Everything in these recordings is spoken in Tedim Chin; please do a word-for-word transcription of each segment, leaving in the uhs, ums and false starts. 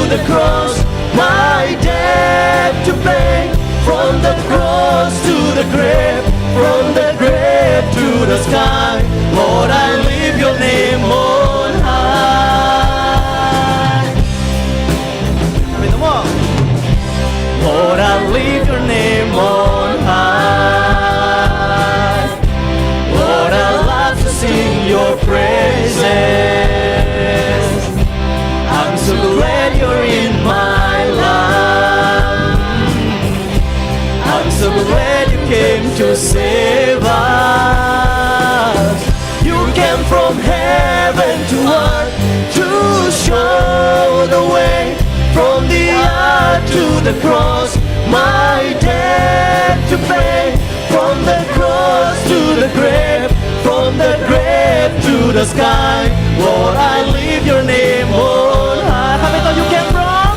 the cross, my debt to pay. From the cross to the grave, from the grave to the sky, Lord, I lift your name on high. Lord, I lift your name on high. Lord, I love to sing your praises. I'm so glad you're in my life. I'm so glad you came to save us. You came from heaven to earth to show the way. From the earth to the cross, my debt to pay. From the cross to the grave, from the grave to the sky, Lord, I lift your name on high. Kami to, you came from,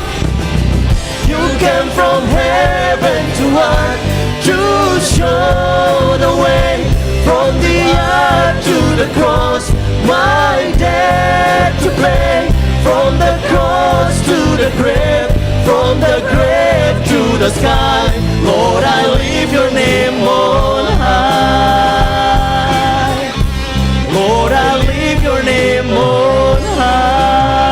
you came from heaven to earth to show the way. From the earth to the cross, my debt to pay. From the cross to the grave, from the grave to the sky, Lord, I lift your name on high. Lord, I lift your name on high.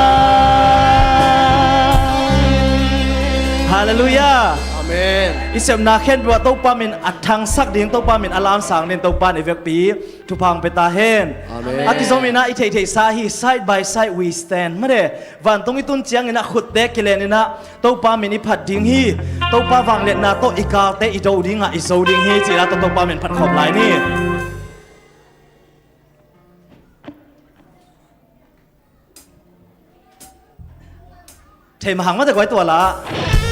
Hallelujah. Amen. I sepna khempeuh ah Topa min a thangsak ding, Topa min a lamsang ding, Topa in i vekpi thupha hong pia ta hen. Amen. A kizom in ah i theihtheihsa hi, side by side we stand. Mate, vantung i tun ciangin ah khutte kilen in ah Topa min i phat ding hi. Topa vangliatna tawh i galte i do ding ah i zo ding hi, ci-in ah tawh Topa min phat khawm lai ni. Thei mahang mate guai tua la.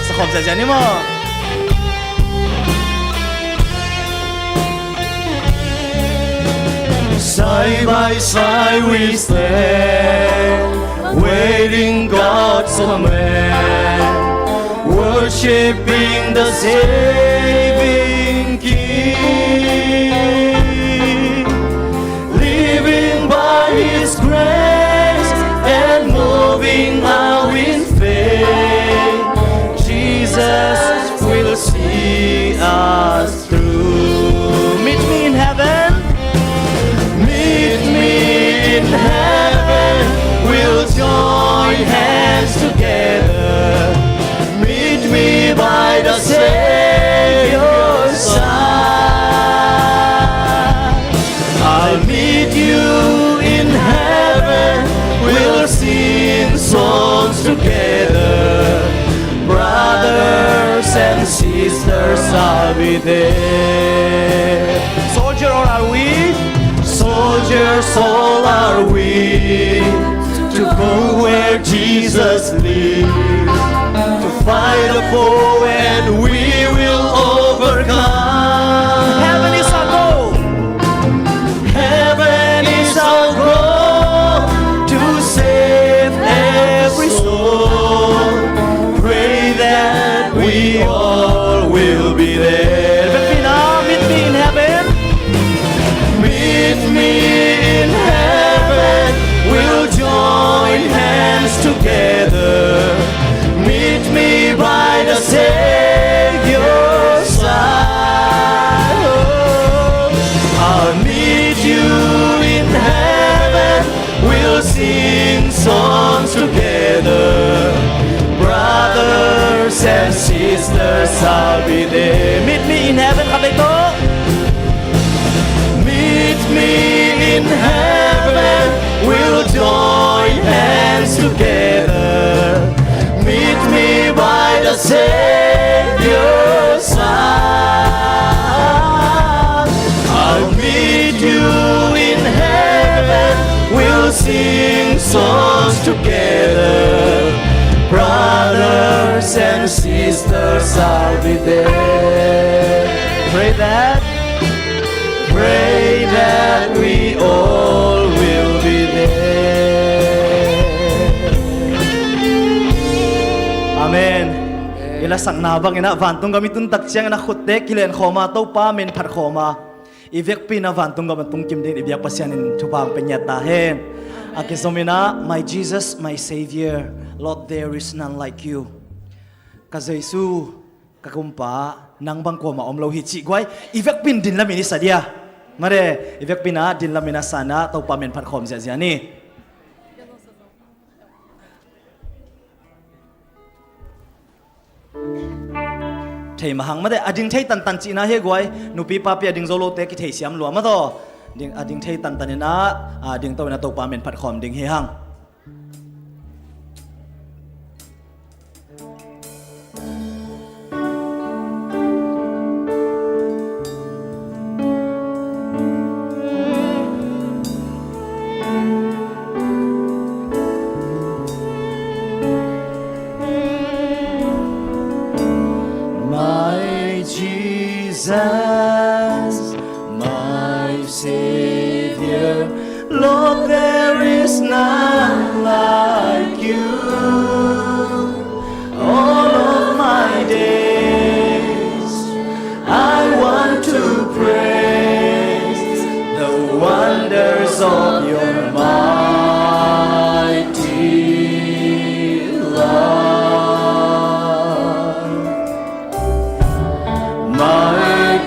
Sakhawm ziahziah ni maw. Side by side we stand, waiting God's command, worshiping the saving King. Living by His grace and moving out in faith, Jesus will see us through. Meet me in heaven. Meet me in heaven. We'll join hands together. Meet me by the Savior's side. I'll meet you in heaven. We'll sing songs together. Brothers and sisters, I'll be there. Soldier all are we. Soldiers all are we, to go where Jesus lives, to fight the foe and we will overcome. Heaven is our goal. Heaven is our goal, to save every soul. Pray that we all will be there. Meet me in heaven. Meet me in heaven. We'll join hands together. Meet me by the Savior's side. Oh, I'll meet you in heaven. We'll sing songs together. Brothers and sisters, I'll be there. Meet me in heaven, khat vei tawh. Meet me in heaven. We'll join hands together. Meet me by the Savior's side. I'll meet you in heaven. We'll sing songs together. Brothers and sisters, I'll be there. Pray that, pray that we all will be there. Amen. I lasakna bangin ah vantung gam i tun tak ciangin ah khutte kilen khawm a, Topa min phat khawm a, i vekpi in ah vantung gam a tung kim dingin i biak Pasian in thupha hong pia ngiat ta hen. A kizom in ah, my Jesus, my Savior, Lord, there is none like you. Ka Jesu, ka Kumpa, nang bang kuamah om lo hi cih guai. I vekpi-in din lamin i sa dia. Mare, i vekpi-in ah din lamin a sa-in ah Topa min phat khawm ziahziah ni. Thei mah hang mate, a ding thei tantan cihna hi guai. Nupi papi a ding zo lote kithei siam lua mataw. Ding, a ding thei tantan in ah, a ding to in ah Topa min phat khawm ding hi hang. My Jesus, my Savior, Lord, there is none like you. All of my days, I want to praise the wonders of your mighty love. My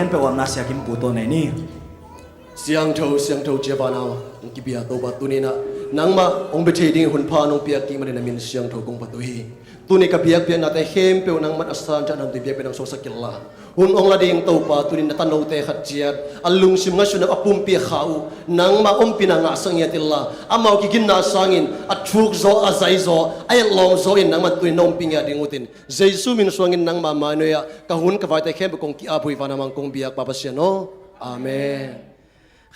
Peuh amna siakim pu tawh nei ni. Siangtho, siangtho cia vanah hong kibia Topa, tuni-in ah nangmah hong bia thei ding hunpha nong piak kik manin na min siangtho kong phat uh hi. Tuni ka biakpiaknate khempeuh nangman a san ciat na hun tui biakpiak nong suaksak kei la. Hun hong la ding Topa, tuni na tanote khat ciat a lungsim ngaihsutna a pumpi a kha uh nangmah ompihna ngahsak ngiat inla, amau kiginna sangin a thuk zaw, a zai zaw, a etlawm zaw in nangman tuni na ompih ngiat ding utin, Jesu min suangin nangmah mainuia ka hun ka vaite khempeuh kong ki-ap uh hi. Vanah mang kong biak Pa Pasian aw. Amen.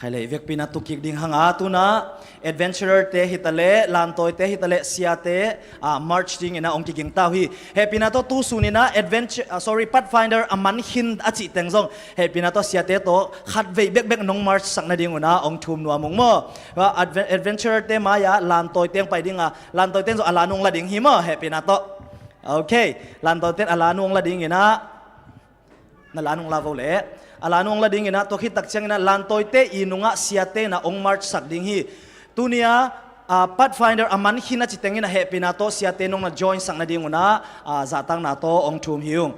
Khai leh i vekpi-in ah tu kik ding hang a, tu-in ah adventurer-te hi ta leh, lantawite hi ta leh, siate, ah, march dingin ah hong kiging ta uh hi. Hehpihna tawh tu sunin ah adventure, ah, sorry, Pathfinder a man khin a cih teng zong hehpihna tawh siate tawh khat vei bekbek nong march sak nadingun ah hong thum nuam ung maw. Ah, adve-, adventurer-te mai-ah lantawite hong pai ding a, lantawite in zong a la nung la ding hi maw, hehpihna tawh. Ok, lantawite in a la nung la dingin ah, na la nung la vo leh. A la nung la dingin ah, tua khit tak ciangin ah lantawite i nungah siate in ah hong march sak ding hi. Tuni-a, ah, Pathfinder a man khin a cih tengin ah hehpihna tawh siate nong na join sak nadingun ah, ah, zahtakna tawh hong thum hi ung.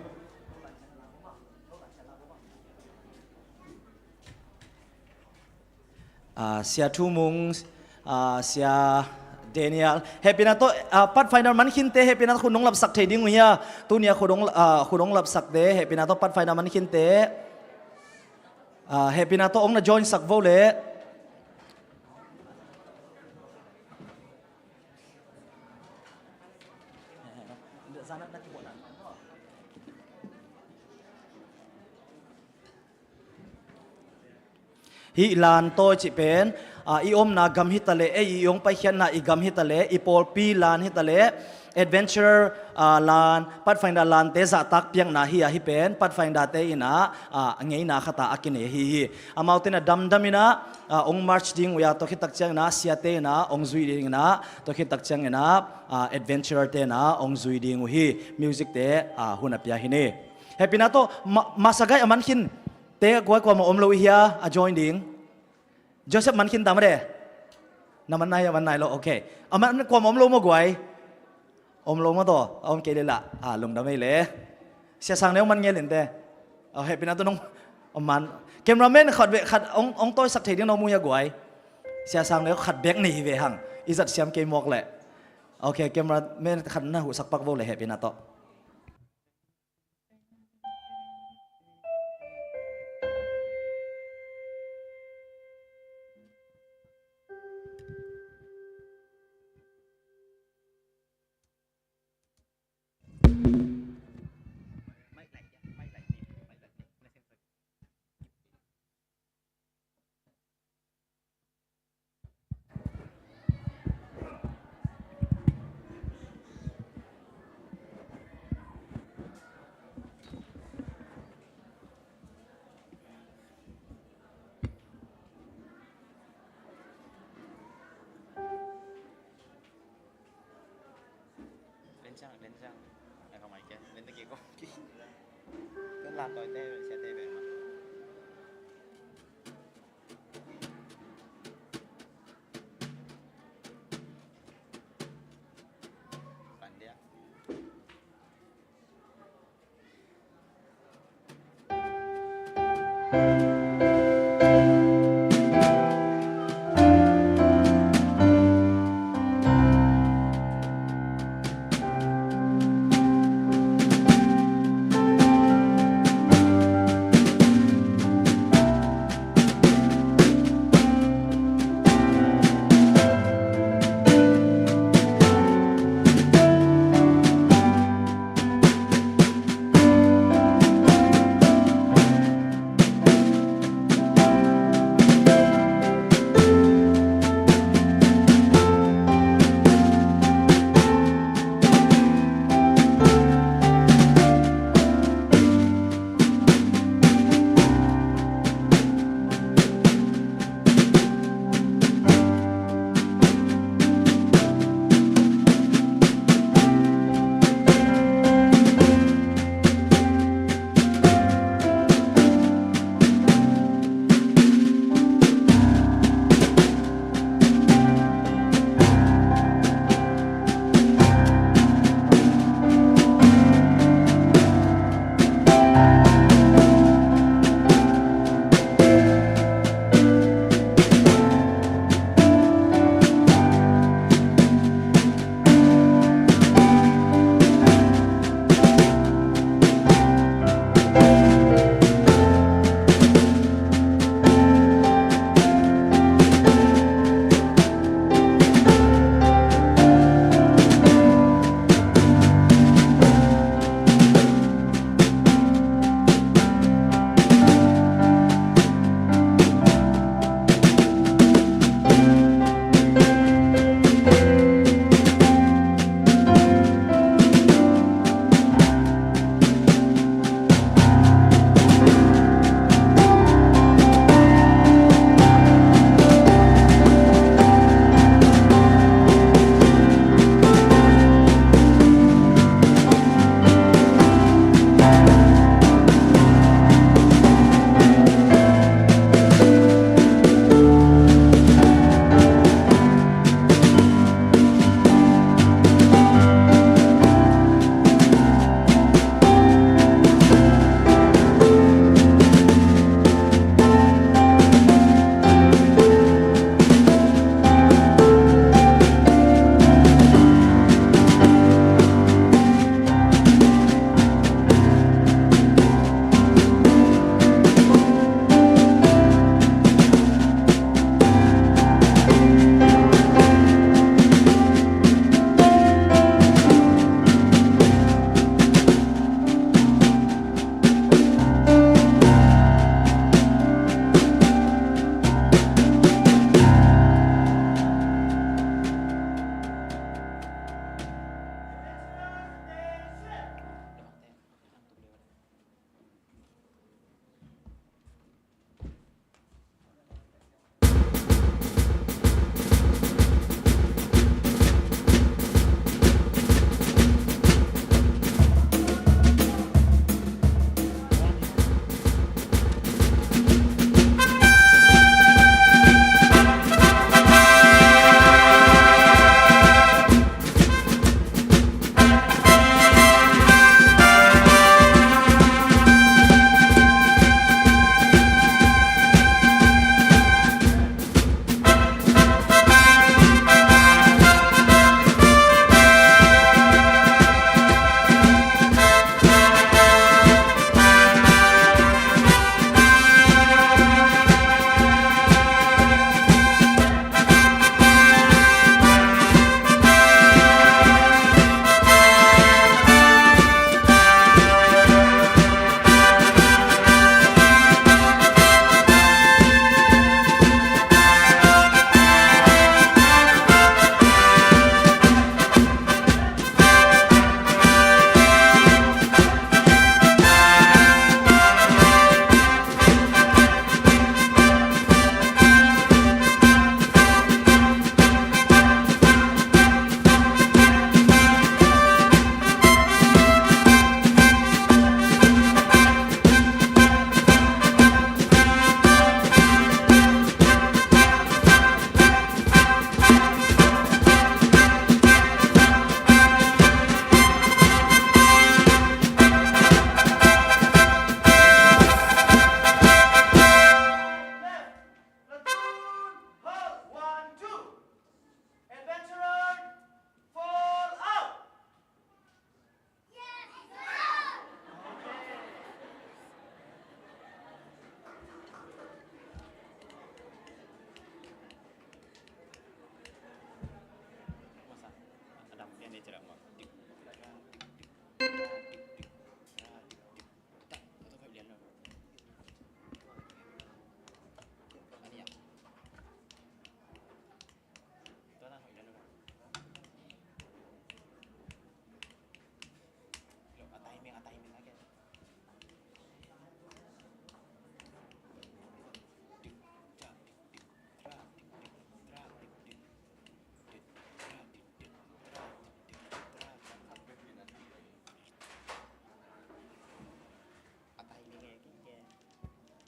Ah, Sia Thu Mung, ah, Sia Daniel, hehpihna tawh, ah, Pathfinder man khinte, hehpihna tawh khut nong lapsak thei ding uh hia? Tuni-a khut nong, ah, khut nong lapsakte, hehpihna tawh Pathfinder man khinte, ah, hehpihna tawh hong na join sak vo leh. Hih lantawi cih pen, ah, i omna gam hi ta leh, ei i hong paikhiatna i gam hi ta leh, i pawlpi lan hi ta leh, adventurer, ah, lan, Pathfinder lante zahtak piakna hi a, hih pen Pathfinder-te in ah, ah, ngeina khat ah a kinei ahi hi. Amaute in ah damdam in ah, ah, hong march ding uh a, tua khit tak ciangin ah siate in ah hong zui dingin ah, tua khit tak ciangin ah, ah, adventurer-te in ah hong zui ding uh hi. Music-te, ah, hun a pia hi ni. Hehpihna tawh, ma-, Masagai a man khin te guai kuamah om lo i hia a join ding? Joseph man khin ta mah de. Na man nai a, man nai lo, ok. A man kuamah om lo maw guai? Om lo maw taw? A om kei leh lah, a, lungdam ei leh. Sia Sang Neu man ngel in te. A, hehpihna tawh nong, a man. Cameraman khat bek, khat hong, hong tawisak thei ding na om uh hia guai? Sia Sang Neu khat bek nei hi ve hang. I zat siam kei mawk leh. Ok, cameraman khat na huhsak pak vo leh, hehpihna tawh. Len ciang, len ciang. Ai, khamai kia. Len ta ki ko. Len lan toi te, sia te be ma. Pan dia.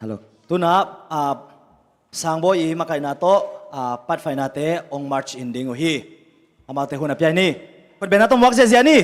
Hello. Tuna, ah, Sangbawi i makaihna tawh, ah, Pathfinder-te hong march in ding uh hi. Amaute hun a pia ni. Khutbetna tawh muak ziahziah ni.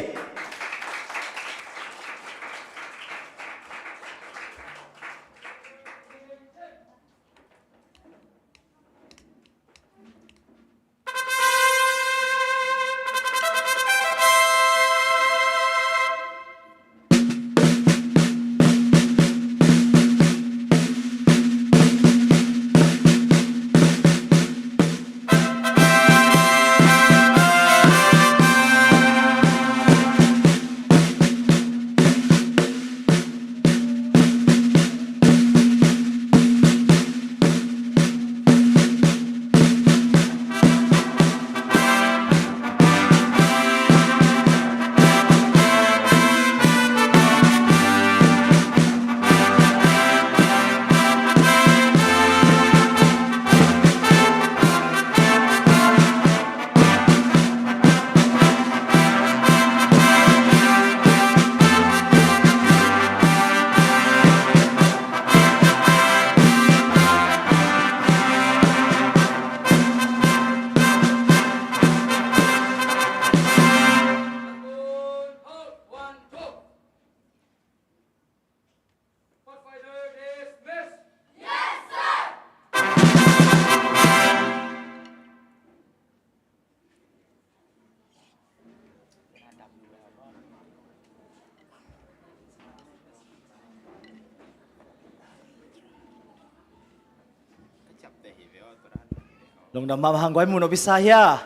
Lungdam mahmah hang guai, muh nop i sa hia?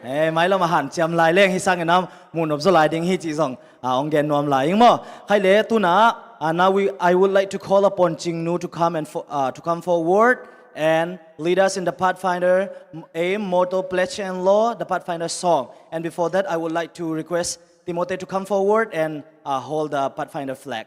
Eh, mailam a hanciam lai leng hi sangin a muh nop zaw lai ding hi cih zong, ah, hong gen nuam lai ing maw? Khai le tuna, ah, now we, I would like to call upon Ching Nu to come and fo-, ah, to come forward and lead us in the Pathfinder aim, motto, pledge and law, the Pathfinder song. And before that, I would like to request Timothy to come forward and, uh, hold the Pathfinder flag.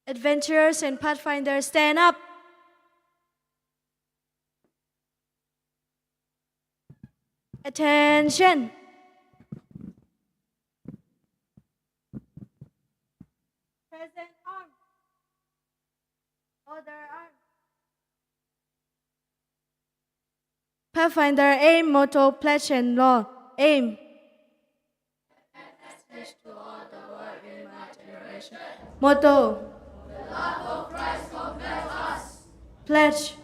Adventurers and Pathfinders, stand up. Attention. Present arms. Order arms. Pathfinder aim, motto, pledge and law. Aim. Message to all the world in my generation. Motto. The love of Christ compels us. Pledge.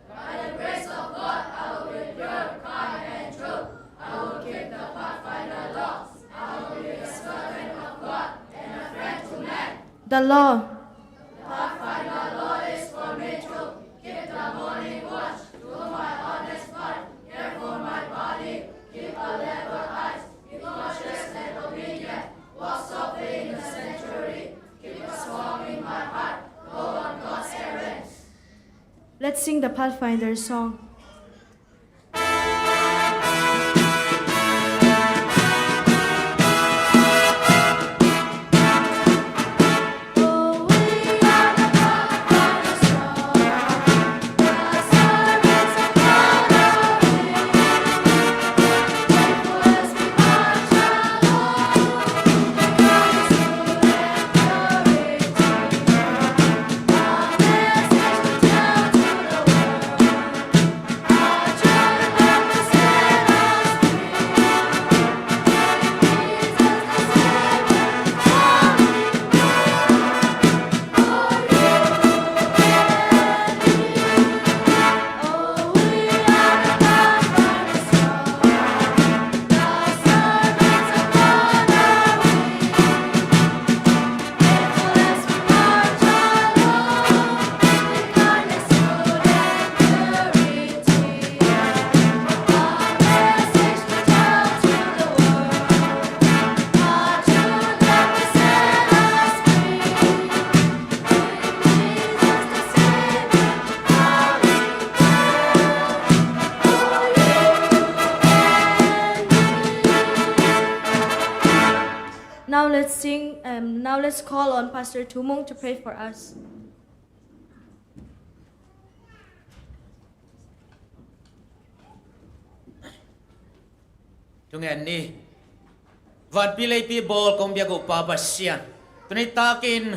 By the grace of God, I will be pure, kind, and true. I will keep the Pathfinder laws. I will be a servant of God and a friend to men. The law. The Pathfinder law is for me too. Keep the morning watch. Do my honest part. Care for my body. Keep a level eyes. Be cautious and obedient. Walk softly in the sanctuary. Keep a song in my heart. Go on God's errands. Let's sing the Pathfinder song. Now let's sing, um, now let's call on Pastor Tumung to pray for us. Thungen ni. Vanpi leipi bawl kong biak uh Pa Pasian, tuni takin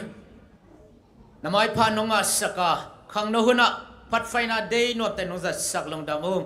na maipha nong ngahsak a, khangno hunah Pathfinder Day nuamte nong zatsak lungdam uh.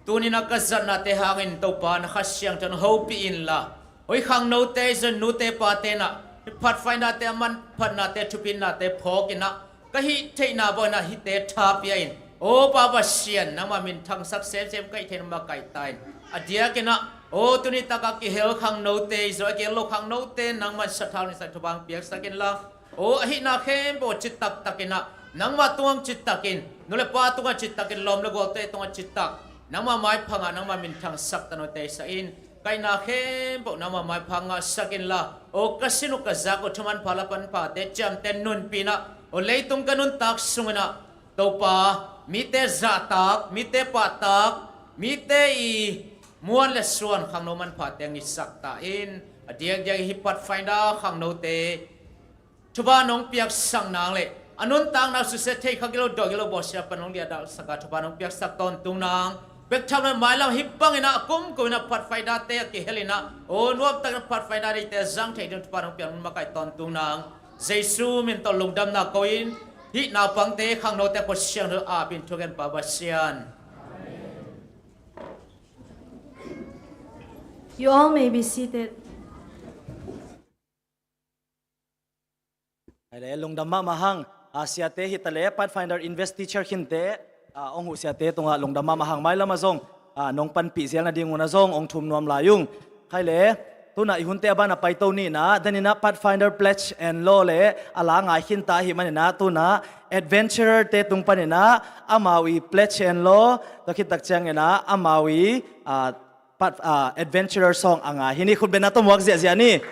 Tuninah ka zatnate hangin Topa na Kha Siangtho hong hopih inla, hoi khangnote zon nute pate nah Pathfinderte a manphatnate thupitnate phawkinah ka hih theihna bawinah hihte tha pia in. Aw Pa Pasian, nangmah minthangsak semsem ka hih theihna makaihta in. A diakinah aw tuni takah kihel khangnote i zo a kihel lo khangnote nangman sathau nisak thupha hong piaksak inla, aw a hihna khempeuh citaktakinah nangmah tungah citakin, nu le pa tungah citakin, lawm le gualte tungah citak nangmah maipha ngah, nangmah minthangsak tanu teisak in. Kaihna khempeuh nangmah maipha ngahsak inla, aw ka sin uh ka zak uh thuman pha la panphate ciamte nunpinah, aw leitung ka nuntak sunginah Topa, mite zahtak, mite pahtak, mite i muan le suan khangno manphate ngisak ta in. A diakdiak i hih Pathfinder khangnote thupha nong piaksak nang le a nuntakna susia thei kha gilo daw gilo bawsia pan nong liadalsak a thupha nong piaksak tawntung nang. Bek tham le mailam hih banginah a kumkuminah Pathfinderte a kihelinah aw nuamtakinah Pathfinder Dayte zang thei ding thupha nong piak nong makaih tawntung nang. Jesu min tawh lungdamna ko in hih naupangte khangnote Kha Siangtho apin thugen Pa Pasian. You all may be seated. Hai le, lungdam mahmah hang. A, siate hi ta le, Pathfinder Invest Teacher khinte, a, hong huh siate tungah lungdam mahmah hang. Mailam ah zong, a, nong panpih zial nading un ah zong hong thum nuam lai ung. Khai le, tunah i hunte a ban a paito ninah, daninah Pathfinder Pledge and Law le a la ngai khinta ahih maninah, tunah Adventurer te tung paninah amau i Pledge and Law, tua khit tak cianginah amau i, a, Pat, ah, Adventurer song a ngai hi ni. Khutbetna tawh muak ziahziah ni.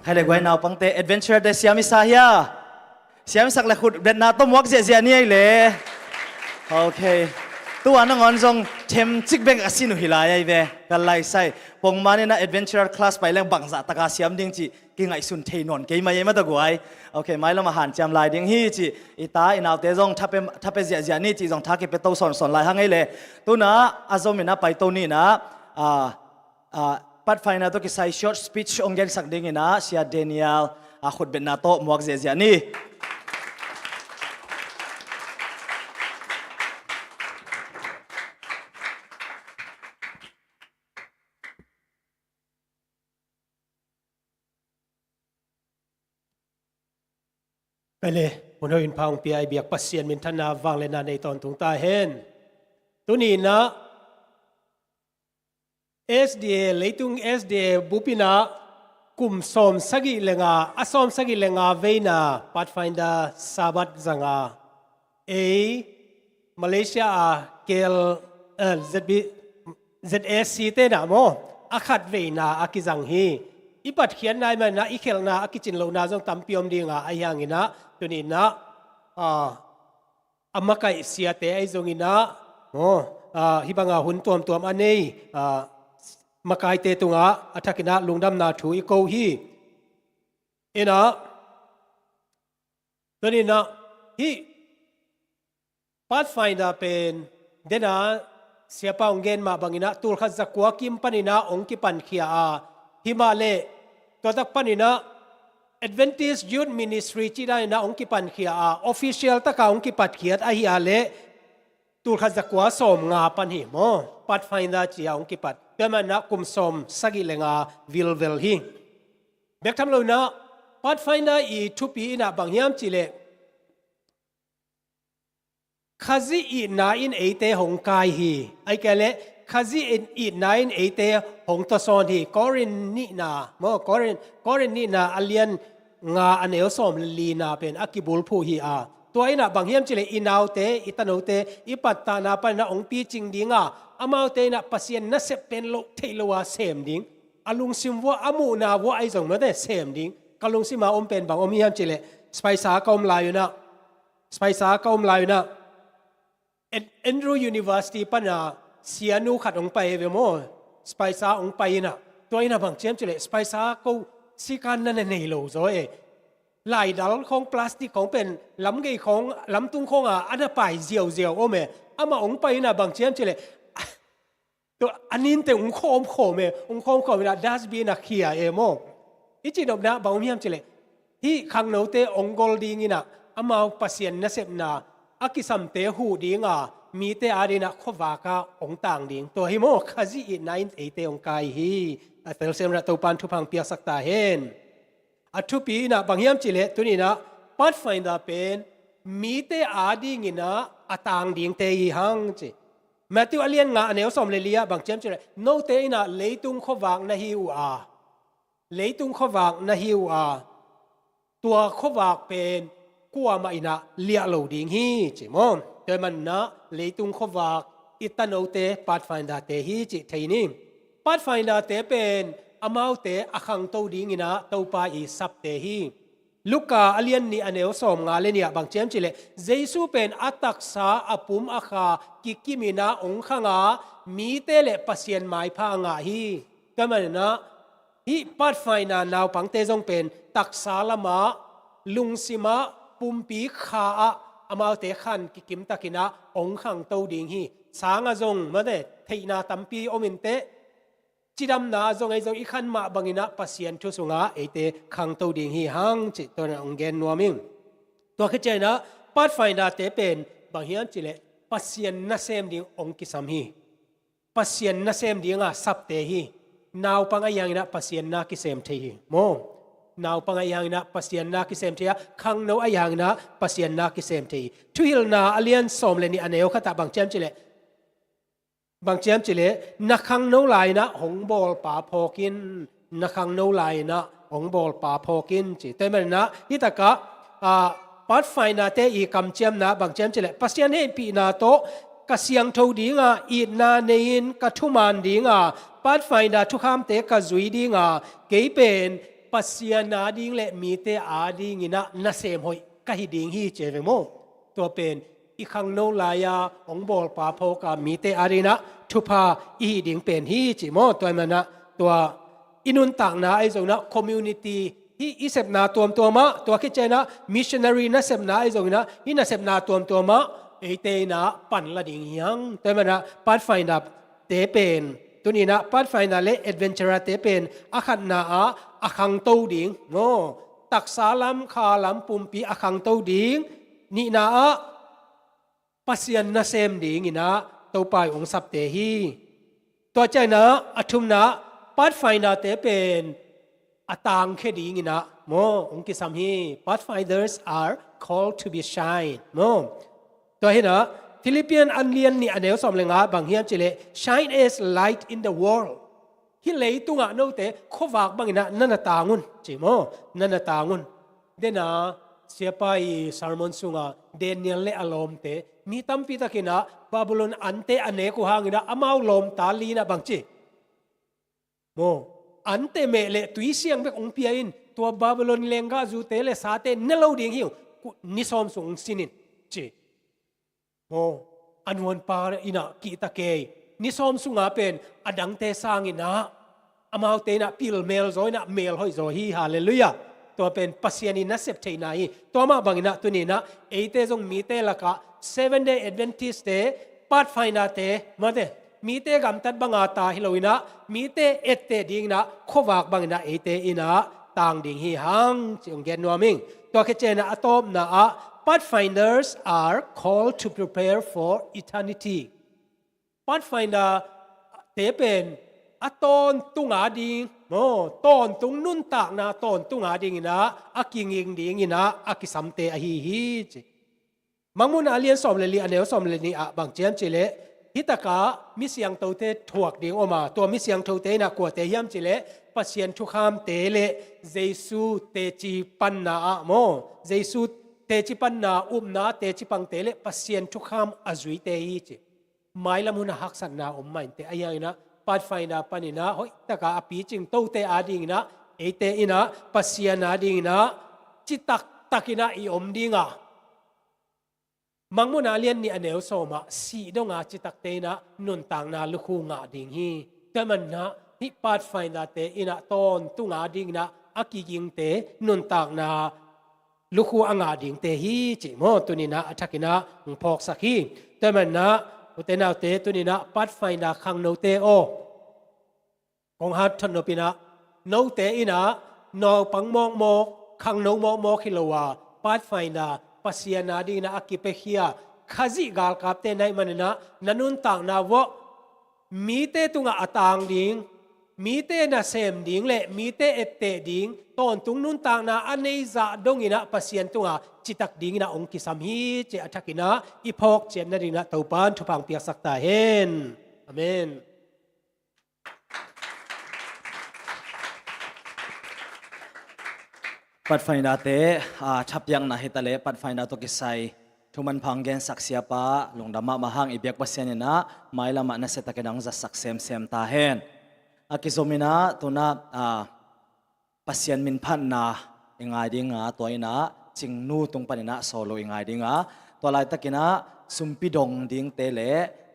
Khai le guai, naupangte, adventure te siam i sa hia? Siam i sak le khut betna tawh muak ziahziah ni ei le. Ok. Tua nangawn zong themcik bek a sin uh hi lai ei ve. Ka laisai. Pongman in a adventure class pai leng bangzah taka siam ding cih kingaihsun thei nawn kei mai ei mata guai. Ok, mailam a hanciam lai ding hi cih i ta i naute zong thape, thape ziahziah ni cih zong tha kipia to sawnsawn lai hang ei le. Tuna a zom in a pai to ni in a, ah, ah, Pathfinder tawh kisai short speech hong gensak ding in a Sia Daniel, ah, khutbetna tawh muak ziahziah ni. Pele, hun hoih hun pha hong pia i biak Pasian minthanna vangliatna nei tawntung ta hen. Tuni in a S D A, leitung S D A bup in a kum sawm sagih le nga, a sawm sagih le nga veina Pathfinder Sabbath zanga ei Malaysia a K L, eh, Z B, Z A C te na maw, a khat veina a kizang hi. I patkhiatna i man a i khelhna a kicin lohna zong tampi om ding a, ahi hangin a tuni in a, ah, a makaih siate ahi zongin a, maw, ah, hih banga hun tuamtuam a nei, ah, makaite tungah a thakin a lungdamna thu i ko hi. In a, tuni in a, hih Pathfinder pen, den a, siapa hong gen mah bangin a, tulkhat zakua kim panin a hong kipankhia a, himah leh, tua tak panin a, Adventist Youth Ministry cih dan in a hong kipankhia a, official taka hong kipatkhiat ahi a leh, tulkhat zakua sawm nga pan hi maw, Pathfinder ci a hong kipat. Tua manin a kum sawm sagih le nga vilvel hi. Bek tham lo in a, Pathfinder i thupi in a bang hiam cih leh, Khazih itna in eite hong kai hi. Ahih kei leh Khazih in itna in eite hong tawsawn hi. Korin nihna, maw, Korin, Korin nihna a lian nga a neu sawm le lina pen a kibulphuh hi a. Tua in a bang hiam cih leh i naute, i tanote, i pattahna panin a hong picing ding a, amaute in a Pasian nasep pen loh theih lo a sem ding. A lungsim vuah, a muhna vuah ahi zong mate sem ding. Ka lungsim a om pen bang om hiam cih leh, Spicer ka om lai un a, Spicer ka om lai un a, An-, Andrew University pan a sianu khat hong pai ve maw, Spicer hong pai in a. Tua in a bang ci hiam cih leh, Spicer, ko sikan na na nei lo zaw e. Laidal khawng, plastic khawng pen, lamgei khawng, lamtung khawng a, a na pai ziauziau om e. Amah hong pai in a bang ci hiam cih leh, tua a nin teng hong khawmkhawm e, hong khawmkhawm in a dustbin ah khia e maw. I cihnopna bang om hiam cih leh, hih khangnote hong gol ding in a, amau Pasian nasepna a kisamte huh ding a, mite ading in a khuavak ah hong tang ding. Tua hi maw, Khazih itna in eite hong kai hi. A telsiam in a Topa'n thupha hong piaksak ta hen. A thupi in a bang hiam cih leh, tuni in a Pathfinder pen mite ading in a a tang dingte hi hang ci. Matthew a lian nga a neu sawm le li ah bang ci hiam cih leh, note in a leitung khuavak na hi uh a, leitung khuavak na hi uh a, tua khuavak pen kuamah in a liah lo ding hi ci maw. Tua manin a leitung khuavak i tanote Pathfinder te hi cih thei ni. Pathfinder te pen amaute a khangto ding in a Topa i sapte hi. Luka a lian nih a neu sawm nga le nih ah bang ci hiam cih leh, Jesu pen a taksa, a pum a kha kikim in a hong khang a, mite le Pasian maipha a ngah hi. Tua manin a hih Pathfinder naupangte zong pen taksa lam ah, lungsim ah, pumpi kha ah amaute khan kikim takin a hong khangto ding hi. Sang ah zong mate theihna tampi om in teh, cidamna ah zong ei zong i khan mah bangin a Pasian thu sungah eite khangto ding hi hang cih tua in a hong gen nuam ing. Tua khit ciangin a Pathfinder te pen bang hiam cih leh Pasian nasem ding hong kisam hi. Pasian nasem ding a sapte hi. Naupang ahi hangin a Pasian na kisem thei hi maw. Naupang ahi hangin a Pasian na kisem thei a, khangno ahi hangin a Pasian na kisem thei hi. Thuhilhna a lian sawm le nih a neu khat ah bang ci hiam cih leh, bang ci hiam cih leh, na khangno lai in a hong bawlpa phawk in, na khangno lai in a hong bawlpa phawk in ci. Tua manin a hih tak ah, ah, Pathfinder te i kamciamna bang ci hiam cih leh, Pasian hehpihna tawh ka siangtho ding a, itna nei in ka thuman ding a, Pathfinder thukhamte ka zui ding a, kei pen Pasian ading le mite adingin ah nasem hoih ka hi ding hi ci ve maw. Tua pen i khangno lai-a hong bawlpa phawk a mite adingin ah thupha i hi ding pen hi ci maw. Tua ahih manin ah tua i nuntakna ahi zongin ah community hih i sepna tuamtuam ah, tua khit ciangin ah missionary nasepna ahi zongin ah hih nasepna tuamtuam ah eite in ah pan la ding hi hang. Tua ahih manin ah Pathfinder te pen, tuni-in ah Pathfinder le Adventurer te pen a khatna ah a khangto ding maw, taksa lam, kha lam, pumpi a khangto ding. Nihna ah Pasian nasem dingin ah Topa in hong sapte hi. Tua ciangin ah a thumna ah Pathfinder te pen a tangkhia dingin ah maw hong kisam hi. Pathfinders are called to be shine maw. Tua hi-in ah Philippian a lian nih a neu sawm le nga bang hiam cih leh, "Shine as light in the world." Hih leitungah note khuavak bangin ah na na tang un ci maw. Na na tang un. Dena siapa i sermon sungah Daniel le a lawmte, mi tampi takin ah Babylon ante a nek uh hangin ah amau lawmta li-in ah bang ci maw, ante meh leh tui siang bek hong pia in, tua Babylon lenggahzute le sate ne lo ding hi ung, ni sawm sung hong sin in ci. Maw, a nuanpa in ah kihta kei. Ni sawm sungah pen a dangte sangin ah amaute in ah pilmel zaw in ah melhoih zaw hi. Halleluiah. Tua pen Pasian in nasep theihna hi. Tua mah bangin ah tuni-in ah eite zong mite lakah Seventh Day Adventist te, Pathfinder te, mate, mite gamtat banga ta hi lo-in ah mite etteh dingin ah khuavak bangin ah eite in ah tang ding hi hang ci hong gen nuam ing. Tua khit ciangin ah a tawpna ah Pathfinders are called to prepare for eternity. Pathfinder te pen a tawntung ading maw, tawntung nuntakna tawntung adingin ah a kiging dingin ah a kisamte ahi hi ci. Mangmuhna a lian sawm le li a neu sawm le nih ah bang ci hiam cih leh, hih takah mi siangthote thuak ding om a, tua mi siangthote in ah kuate hiam cih leh Pasian thukhamte le Jesu teci panna ah maw, Jesu teci panna, upna teci pangte le Pasian thukham a zuite hi ci. Mailam hun a haksatna om mah inteh, ahi hangin ah Pathfinder panin ah hoih takin a picing tote adingin ah eite in ah Pasian adingin ah citak takin ah i om ding a, Mangmuhna a lian nih a neu sawm ah sih donga citakte in ah nuntakna lukhu ngah ding hi. Tua ahih manin ah hih Pathfinder te in ah tawntung adingin ah a kigingte nuntakna lukhu a ngah dingte hi cih maw, tuni-in ah a thakin ah hong phawksak hi. Tua ahih manin ah ute naute, tuni-in ah Pathfinder khangnote aw, kong hat thotnop in ah, note in ah naupang mawkmawk, khangno mawkmawk hi lo a, Pathfinder, Pasian adingin ah a kipiakhia Khazih galkapte na hih manin ah na nuntakna uah mite tungah a tang ding, mite nasem ding le mite etteh ding tawntung nuntakna a neih zah dongin ah Pasian tungah citak dingin ah hong kisam hi cih a thakin ah i phawk ciat nadingin ah Topa'n thupha hong piaksak ta hen. Amen. Pathfinder te, ah, thapiakna hi ta leh, Pathfinder tawh kisai thu manpha hong gensak siapa lungdam mahmah hang. I biak Pasian in ah mailam ah nasia takin ah hong zatsak semsem ta hen. A kizom in ah tu-in ah, ah, Pasian min phatna i ngai ding a, tua in ah Cingnu tung panin ah solo i ngai ding a, tua laitakin ah sumpi dong dingte le,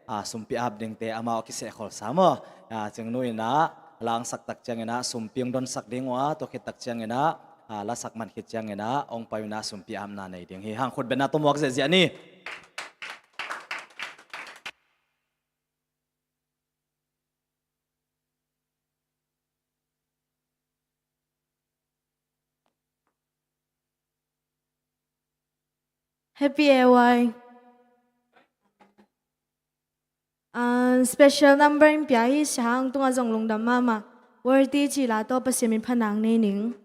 ah, sumpi ap dingte amau a kisehkholsa maw. Ah, Cingnu in ah langsak tak ciangin ah sumpi hong donsak ding uh a, tua khit tak ciangin ah, ah, lasak man khit ciangin ah hong pai un ah sumpi apna nei ding hi hang. Khutbetna tawh muak ziahziah ni. Happy A Y. Ah, special number in pia hi, sia hang tungah zong lungdam mahmah. Worthy cih la tawh Pasian min phatna nei ning.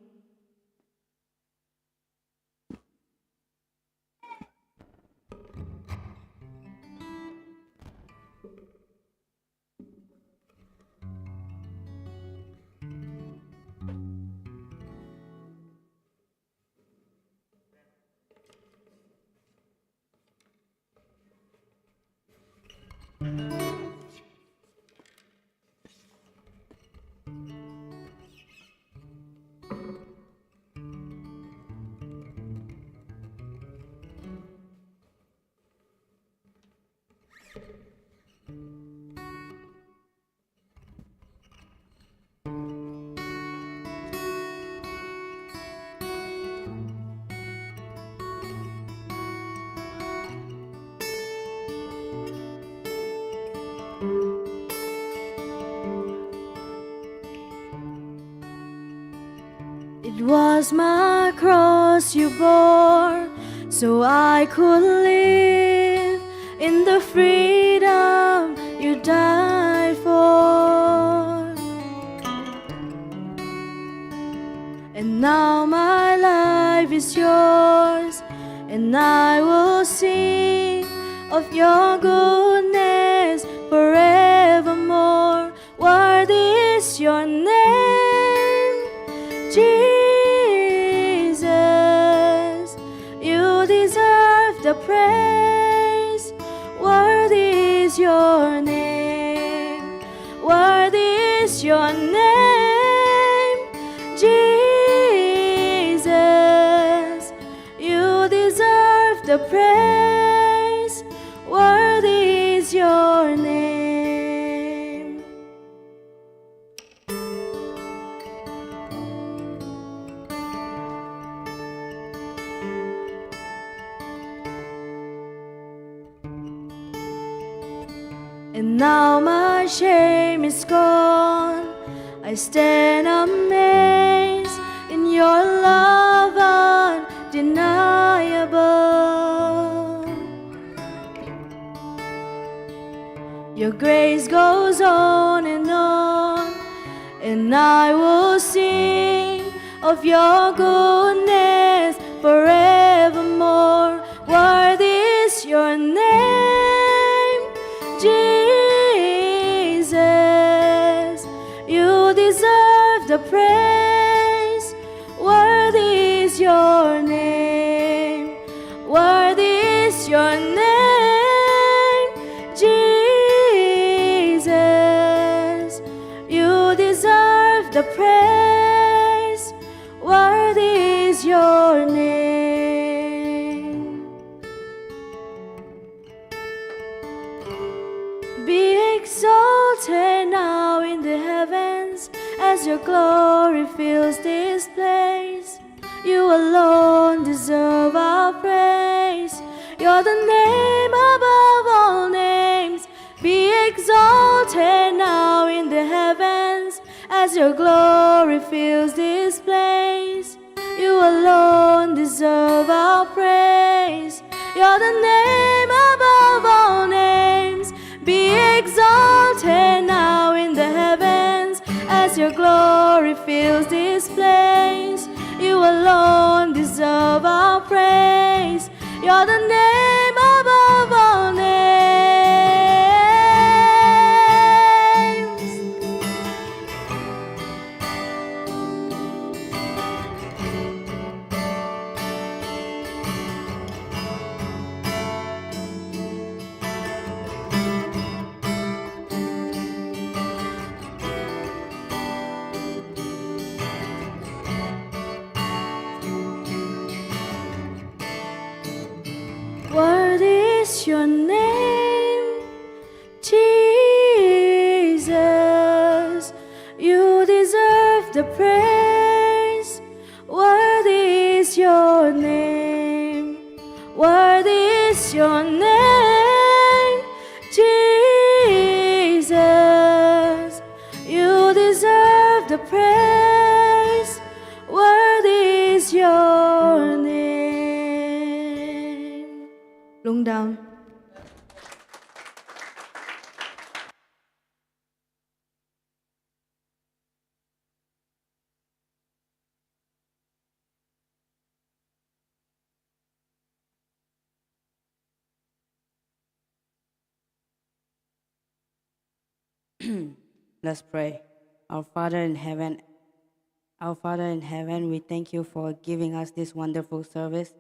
It was my cross you bore, so I could live in the freedom you died for. And now my life is yours, and I will sing of your goodness forevermore. Worthy is your name, Jesus. You deserve the praise. Worthy is your name. Worthy is your name, Jesus. You deserve the praise. Worthy is your name. And now my shame is gone. I stand amazed in your love undeniable. Your grace goes on and on, and I will sing of your goodness forevermore. Worthy is your name, Jesus. You deserve the praise. Worthy is your name. Worthy is your name, Jesus. You deserve the praise. Worthy is your name. Be exalted now in the heavens as your glory fills this place. You alone deserve our praise. You're the name above all names. Be exalted now in the heavens as your glory fills this place. You alone deserve our praise. You're the name above all names. Be exalted now in the heavens as your glory fills this place. You alone deserve our praise. You're the name above all names. Worthy is your name, Jesus. You deserve the praise. Worthy is your name. Worthy is your name, Jesus. You deserve the praise. Worthy is your name. Lungdam. Let's pray. Our Father in heaven, our Father in heaven, we thank you for giving us this wonderful service.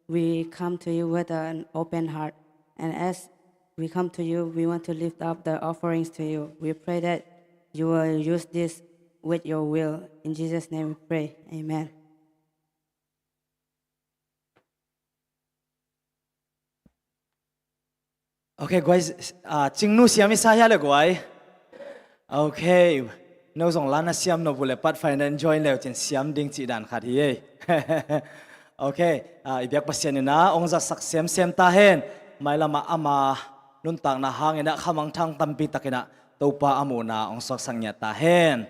We come to you with an open heart. And as we come to you, we want to lift up the offerings to you. We pray that you will use this with your will. In Jesus' name we pray. Amen. Ok, guai, ah, Cingnu siam i sa hia le guai. Ok, no zong la na siam no bu le Pathfinder in join leu cin siam ding cih dan khat hi ei. Ok, ah, i biak Pasian in ah ong zatsak semsem ta hen. Mailam ah ama nuntakna hangin ah khamangthang tampi takin ah Topa a muhna ong suaksak ngiat ta hen.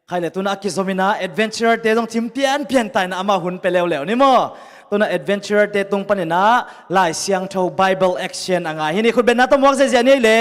Khai le, tuna a kizom ina adventurer te zong thim pianpian ta ina amah hun pia leuleu ni maw. Tuna adventurer te tung pan ina Lai Siangtho Bible Action a ngai hi ni. Khutbetna tawh muak ziahziah ni ei le.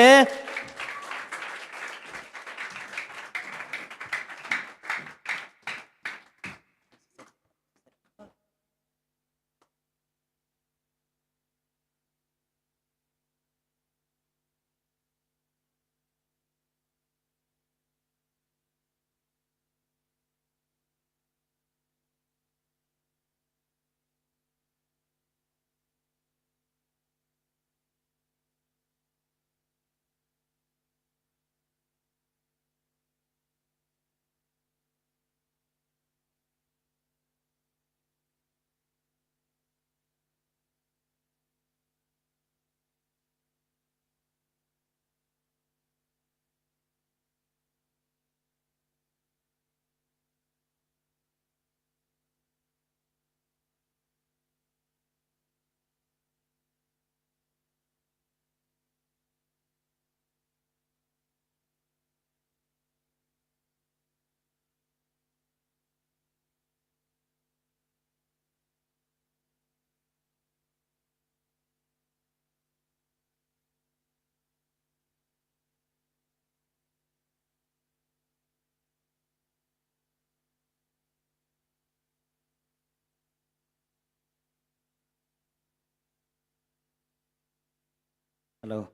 Hello.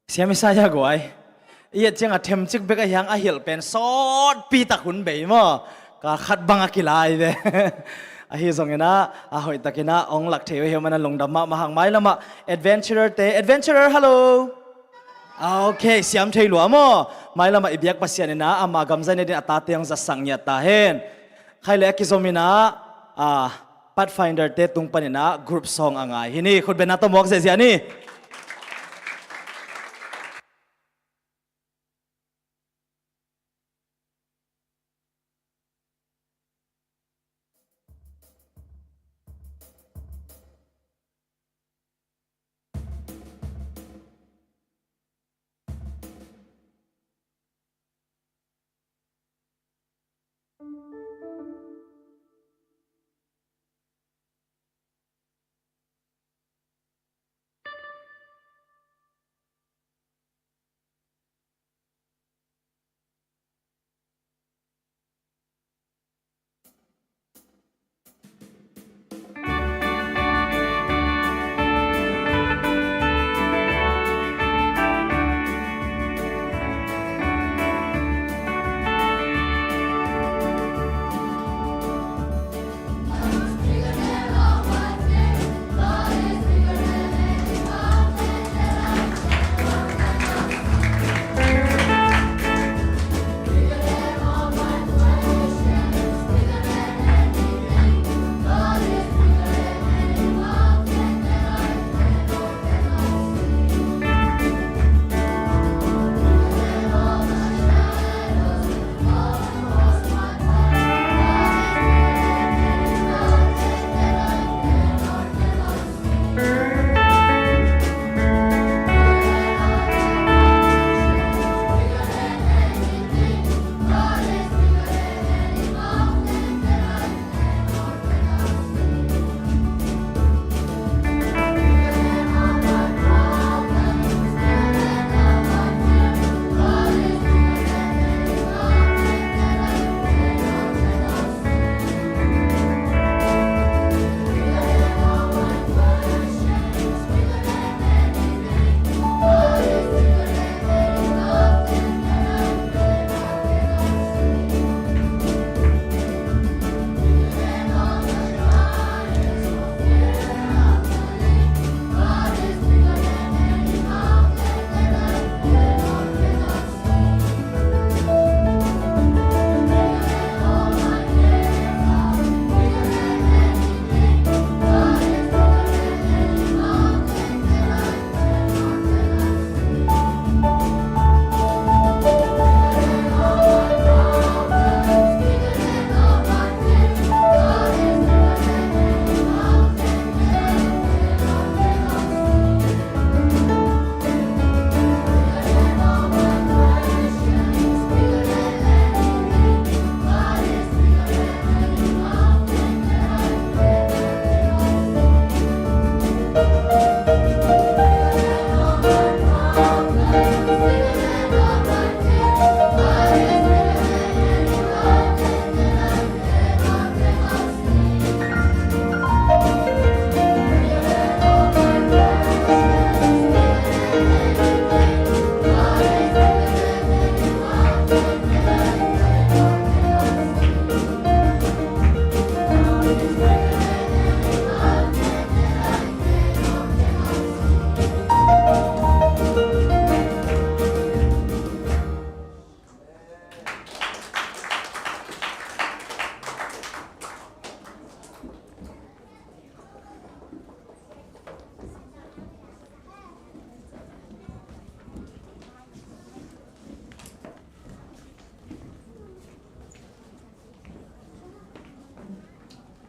Siam Isaiah guai. I et ciang a themcik bek a hiang a hilh pen sawtpi tak hun bei maw. Ka khat bang a kilai ve. Ahi zongin ah, a hoih takin ah ong lak thei uh hi, mana lungdam mahmah hang. Mailam ah adventurer te, adventurer, hello. Ah, okay, siam thei lua maw. Mailam ah i biak Pasian in ah ama gam zai nadin a tate ong zatsak ngiat ta hen. Khai le, a kizom in ah, ah, Pathfinder te tung pan in ah group song a ngai hi ni. Khutbetna tawh muak ziahziah ni.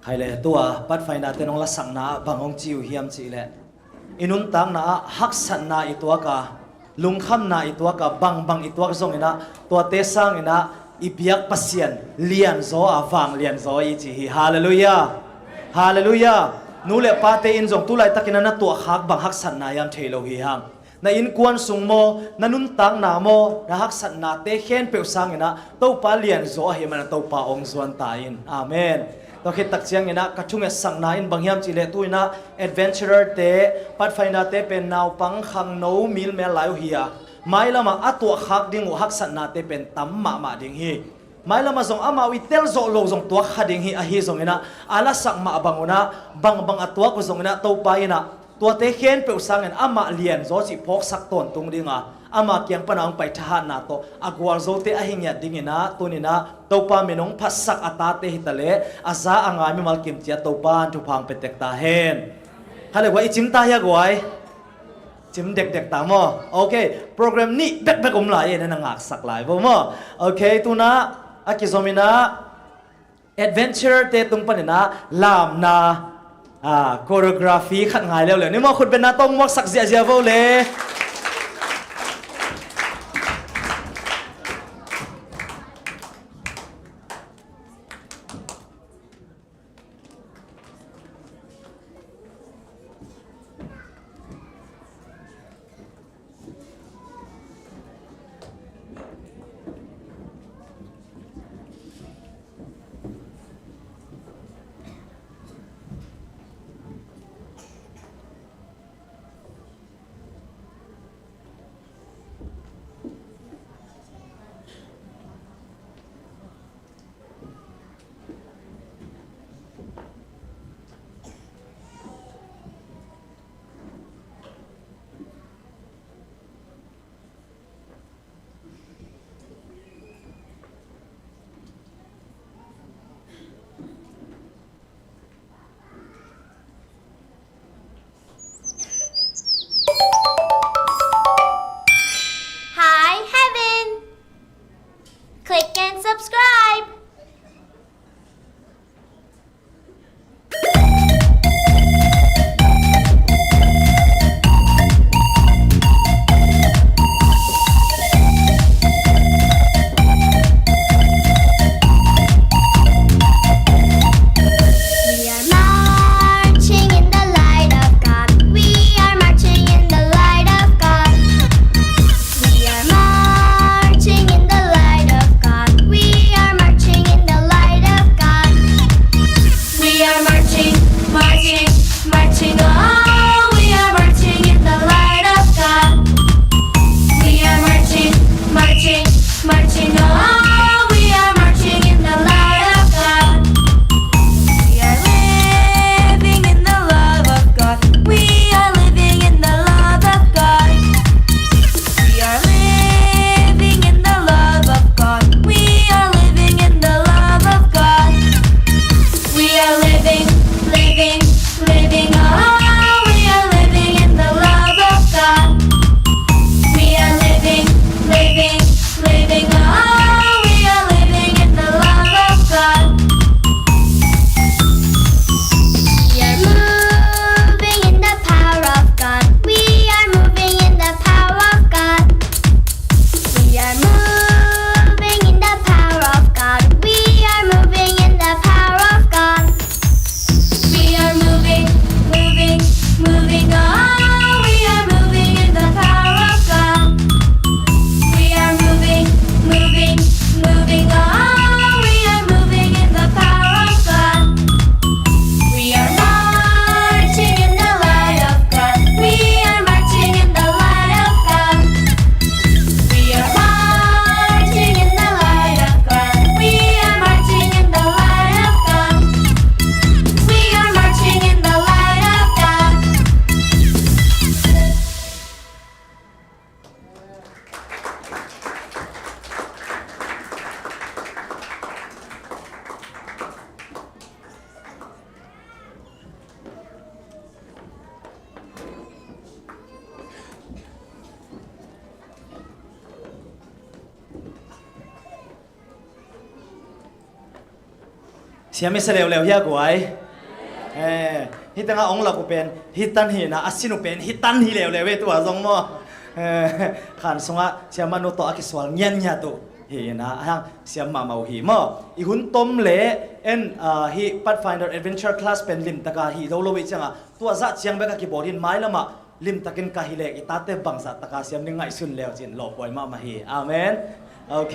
Khai le tua Pathfinder te nong lasakna ah bang hong ci uh hiam cih leh, i nuntakna ah haksatna i tuak a, lungkhamna i tuak a, bangbang i tuak zongin ah, tuate sangin ah i biak Pasian lianzaw a, vanglianzaw i ci hi. Halleluiah. Halleluiah. Nu le pate in zong tu laitakin ah na tuahkhak bang haksatna hiam thei lo hi hang. Na innkuan sung maw, na nuntakna maw, na haksatnate khempeuh sangin ah Topa lianzaw ahih manin ah Topa hong zuan ta in. Amen. Tua khit tak ciangin ah ka thungetsakna in bang hiam cih leh, tu in ah adventurer te, Pathfinder te pen naupang khangno milmel lai uh hi a, mailam ah a tuahkhak ding uh haksatnate pen tam mahmah ding hi. Mailam ah zong amau i tel zawh lo zong tuak kha ding hi. Ahi zongin ah a lasak mah bangun ah, bangbang a tuak uh zongin ah Topa in ah tuate khempeuh sangin amah lianzaw cih phawksak tawntung ding a, ama kiang pan a hong pai thahatna tawh a gualzote ahi ngiat dingin ah, tuni in ah Topa min hong phatsak a tate hi ta leh a za a ngai mimal kim ciat Topa in thupha hong pia tek ta hen. Khai le guai, i cim ta hia guai? Cim dekdek ta maw? Ok, program nih bekbek om lai e, na na ngaksak lai vo maw? Ok, tu in ah a kizom in ah adventurer te tung panin ah lamna, ah, choreography khat ngai leuleu ni maw? Khutbetna tawh muaksak ziahziah vo le. Siam i sa leuleu hia guai. Eh, hih tengah ong lak uh pen hih tan hi na, a sin uh pen hih tan hi leuleu e, tua zong maw. Eh, khan sungah siamahnu tawh a kisual ngianngiat uh hi na, a hang siam mahmah uh hi maw. I hun tom le en, ah, hih Pathfinder Adventure Class pen limtaka hi zo lo i cianga, tua zah ciang bek a kibawl in, mailamah limtakin ka hi leh i tate bangzah taka siam ding ngaihsun leu cin lawpuai mahmah hi. Amen. Ok.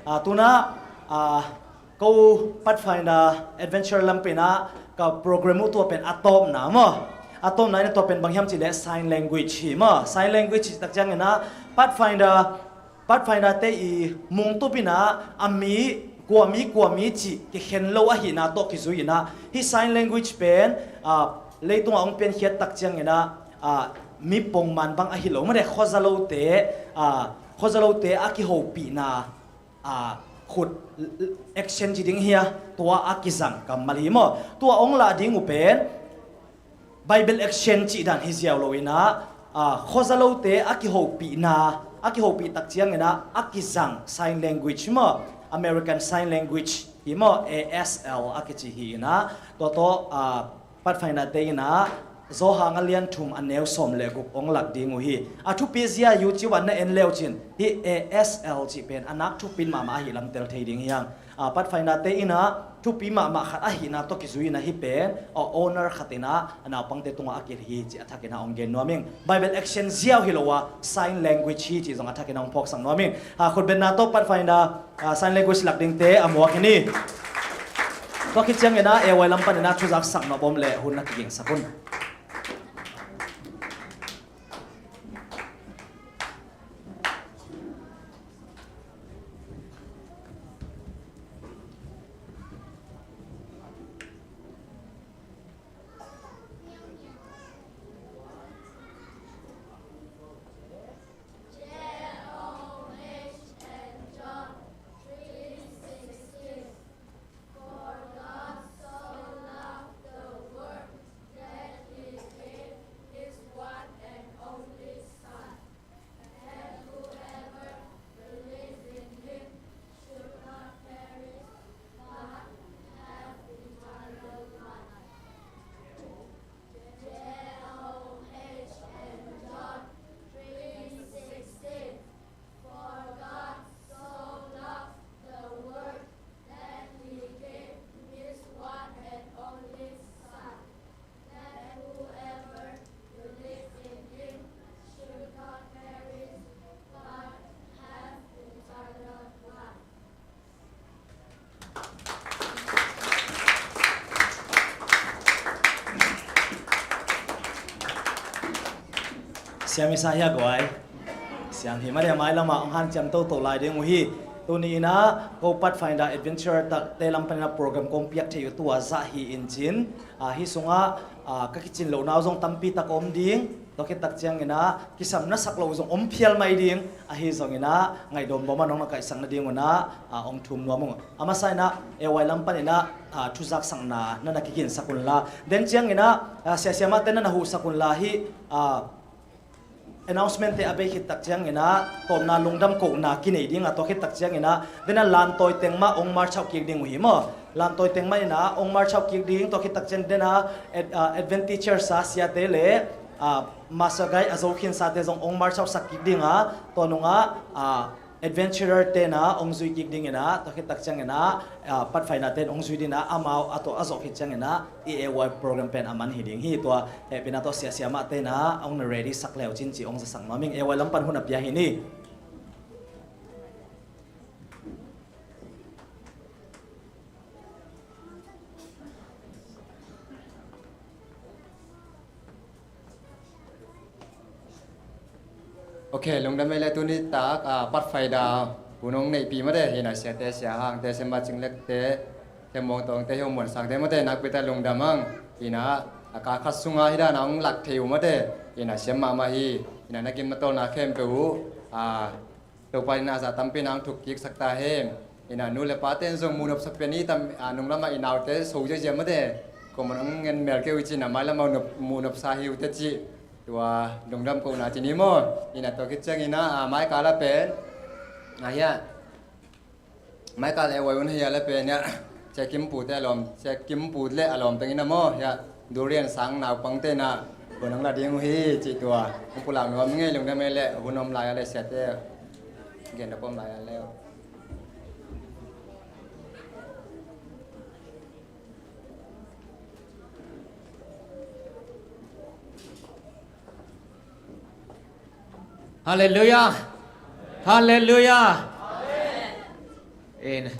Ah, tuna, ah, ko Pathfinder Adventure lampinah ka program uh tua pen a tawpna maw. A tawpna in a tua pen bang hiam cih leh sign language hi maw. Sign language cih tak cianginah Pathfinder, Pathfinder te i mungtup inah a mi kua mi kua mi cih kikhen lo ahihna tawh kizui inah hih sign language pen, ah, leitungah hong piankhiat tak cianginah, ah, mi pongman bang ahi lo mate, khuazalote, ah, khuazalote a kihopihna, ah, khut action ci ding hia, tua a kizang kammal hi maw. Tua ong lah ding uh pen Bible action cih dan hi ziau lo inah, ah, khuazalote a kihopihna, a kihopih tak cianginah a kizang sign language maw, American Sign Language hi maw, A S L a kici hi inah, tua tawh, ah, Pathfinder te inah Zawhang a lian thum a neu sawm le guk ong lak ding uh hi. A thupi zia YouTube ah na en leu cin hih A S L cih pen a nak thupin mahmah ahi lam tel thei ding hi hang. Ah, Pathfinder te inah thupi mahmah khat ahihna tawh kizui inah hih pen, ah, owner khat inah a naupangte tungah a kilh hi cih a thak inah ong gen nuam ing. Bible action ziau hi lo a sign language hi cih zong a thak inah ong phawksak nuam ing. Ah, khutbetna tawh Pathfinder, ah, sign language lak dingte a muak hi ni. Tua khit cianginah A Y lam paninah thuzak sakna bawm le hun na kigingsak un. Siam i sa hia guai. Siam hi mah dia, mailamah hong hanciam toto lai ding uh hi. Tuni inah ko Pathfinder Adventure takte lam paninah program kong piak thei uh tua zah hi in cin. Ah, hih sungah, ah, ka kicin lohna uh zong tampi tak om ding. Tua khit tak cianginah kisam na sak lo uh zong om phial mai ding. Ahi zonginah ngaidam bawm a nong na kaihsak nading unah, ah, ong thum nuam ung. A masa inah A Y lam paninah, ah, thuzak sakna na na kiginsak unla, den cianginah, ah, siasiamahte na na huhsak unla, hih, ah, announcement te a bei khit tak cianginah tawpna lungdam kohna kinei ding a, tua khit tak cianginah dena lantawi teng mah ong march out kik ding uh hi maw. Lantawi teng mah inah ong march out kik ding, tua khit tak ciang dena ad-, ah, advent teacher sa siate le, ah, master guide a zo khinsate zong ong march out sak kik ding a, tua nungah, ah, adventurer tena ong zui kik ding inah, tua khit tak cianginah, ah, Pathfinder ten ong zui ding inah, amau a tawh a zawh khit cianginah i A Y program pen a man hi ding hi. Tua hehpihna tawh siasiamah tena ong na ready sak leu cin ci ong zasak nuam ing. A Y lam pan hun a pia hi ni. Ok, lungdam ei le tuni tak, ah, Pathfinder hun hong neihpih mate, hi na siate, siahangte, siamah cinglekte, siamawngtawngte, hi hong muansangte mate, nakpi tak lungdam ang. Hi na, a kal khat sungah hi dan a hong lak thei uh mate, hi na siam mahmah hi. Hi na na gim na tawlna khempeuh uh, ah, Topa in a za tampi na hong thuk kiksak ta hen. Hi na nu le pate in zong muhnopsa pian hi tam, ah, nunglamah i naute so ziazia mate. Kuaman hong ngen mel kei uh cin a mailamah muhnopsa hi uh teh cih. Tua lungdam kohna ci ni maw. Hi na tua khit ciangin a, ah, maikal a pen, ah, hiah, maikal A Y hun hi a la pen hiah, Sia Kim Pu te a lawm, Sia Kim Pu le a lawm teng in a maw, hiah durian sang naupangte na hun hong la ding uh hi cih tua hong pulak nuam ngei. Lungdam ei leh, hun om lai a leh siate gen na pom lai a leh. Halleluiah. Halleluiah. In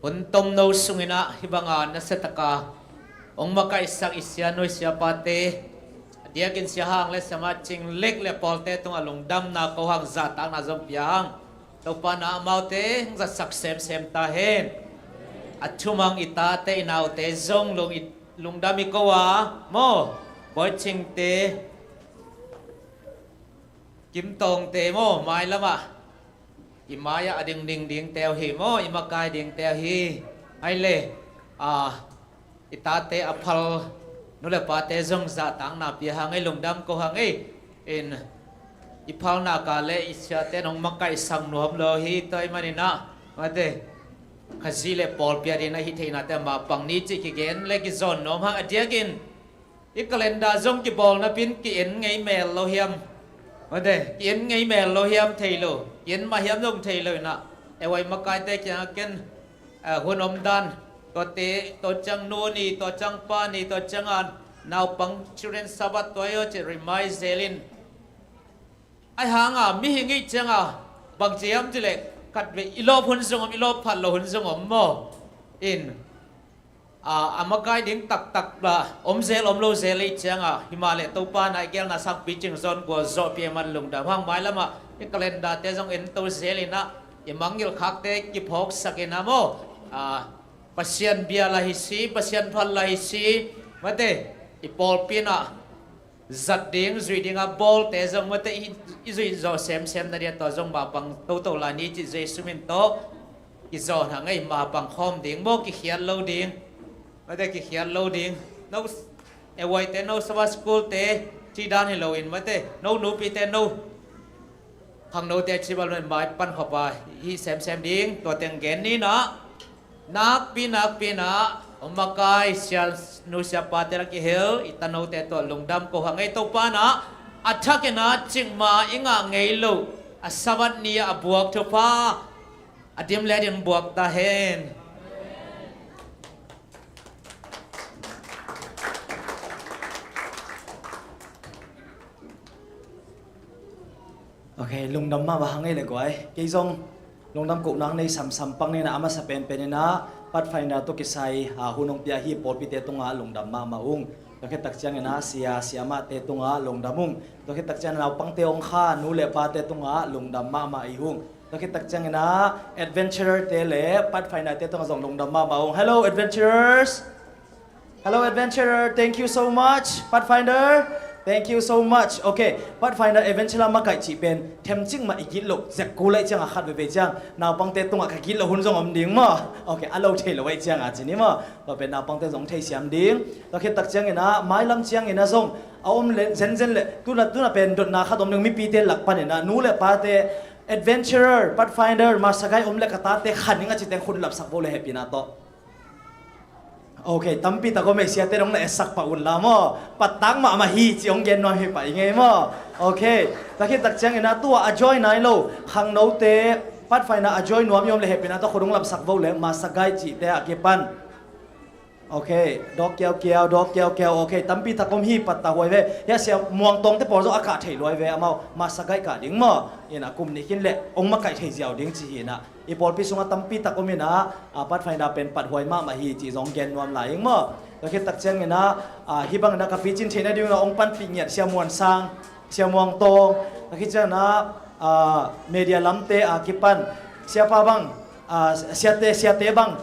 hun tomno sungin ah hih banga nasiataka hong makaihsak i sianu i siapate, a diakin Sia Hang le Sia Mah Cing Lek le pawlte tungah lungdamna ko hang, zahtakna zong pia hang. Topa na amaute hong zatsak semsem ta hen. A thumang i tate i naute zong lung i lungdam i ko a maw, Bawi Cingte, Kim Tawngte maw, mailamah i mai-ah a dingding dingte uh hi maw, i makai dingte uh hi. Ai le, a, i tate a phal nu le pate zong zahtakna pia hang ei, lungdam ko hang ei. In i phalna ka le i siate nong makaihsak nuam lo hi, tua ahih manin ah mate, Khazih le pawlpi a dingin a hih theihnate mapang ni cih kigen le kizawn nuam hang. A diakin i calendar zong kibawl napin ki-en ngei mel lo hiam? Mate, ki-en ngei mel lo hiam? Thei lo. Ki-en mah hiam zong thei lo in ah, ei, ei makaite kiangah ken, eh, hun om dan, tuate, tua ciang nu ni, tua ciang pa ni, tua ciang a naupang, children Sabbath tua hi aw cih remind zel in. Ahi hanga mihing i hih cianga bangci hiam cih leh, khatvei i lawp hun zong om, i lawp phat lo hun zong om maw. In, a, a makai ding taktak la om zel om lo zel i hih cianga, himahleh Topa na i geelna sang picing zawn gualzawhpih ahih man lungdam hang. Mailamah i calendar te zong ento zel in ah, i mangngilh khakte kiphawksak in ah maw, a, Pasian bia la hi si, Pasian phal la hi si, mate, i pawlpi in ah zat ding, zuih ding a bawlte zong mate, i, i zuih zawh semsem na dia tua zong mapang toto lai ni cih Jesu min tawh kizawn hang ei. Mapang khawm ding maw, kikhiat lo ding. Mate, kikhiat lo ding. No, ei, ei te no Sabbath school te cih dan hi lo in mate, no nupite no khangnote a cih bang lo in mai pan khop a hih semsem ding, tua teng gen ni in ah. Nakpi nakpi in ah hong makai sianu siapate lak i hel i tanote tawh lungdam ko hang ei. Topa in ah a thak in ah cikmah i ngah ngei loh a Sabbath ni a buak thupha a dim le a dim buak ta hen. Ok, lungdam mahmah hang ei le guai. Kei zong lungdam kohna nei samsam pak ni in ah, a masa penpen in ah Pathfinder tawh kisai, a, hun hong pia hi pawlpite tungah lungdam mahmah ung. Tua khit tak ciangin ah sia siamahte tungah lungdam ung. Tua khit tak ciangin ah naupangte hong kha nu le pate tungah lungdam mahmah i hung. Tua khit tak ciangin ah adventurer te le Pathfinder te tungah zong lungdam mahmah ung. Hello adventurers. Hello adventurer, thank you so much. Pathfinder, thank you so much. Ok, Pathfinder adventurer makaih cih pen themcik mah i gitloh zek kul ahih ciangah khat veivei ciang naupangte tungah ka gitloh hun zong om ding maw. Ok, a lo thei lo ahih ciangah ci ni maw. Tua pen naupangte zong theisiam ding. Tua khit tak ciangin ah mailam ciangin ah zong a om le zenzen le, tuna, tuna pen dotna khat om ding, mipite lak panin ah nu le pate adventurer, Pathfinder, masa gai om le ka tate khan ning a ci teng khut lapsak vo le hehpihna tawh. Ok, tampi tak om ei, siate dong na etsak pah un la maw. Pattak mahmah hi ci hong gen nuam hi pah i ngei maw. Ok, tua khit tak ciangin ah tua a join nai lo khangnote, Pathfinder a join nuam i om le hehpihna tawh khut hong lapsak vo le, masa gai cihte a kipan. Ok, dawk kiaukiau, dawk kiaukiau. Ok, tampi tak om hi, pattah huai ve. Hiah Sia Muang Tawngte pawl zong a kah thei luai ve amau. Masa gai kah ding maw. In a kum nih khin le hong makaih thei ziau ding ci hi in ah. I pawlpi sungah tampi tak om in ah, a, Pathfinder pen pat huai mahmah hi cih zong gen nuam lai ing maw. Tua khit tak ciangin ah, a, hih bangin ah ka picin theihna dingin ah hong panpih ngiat Sia Muan Sang, Sia Muang Tawng. Tua khit ciangin ah, a, media lamte a kipan siapa bang, a, siate, siate bang,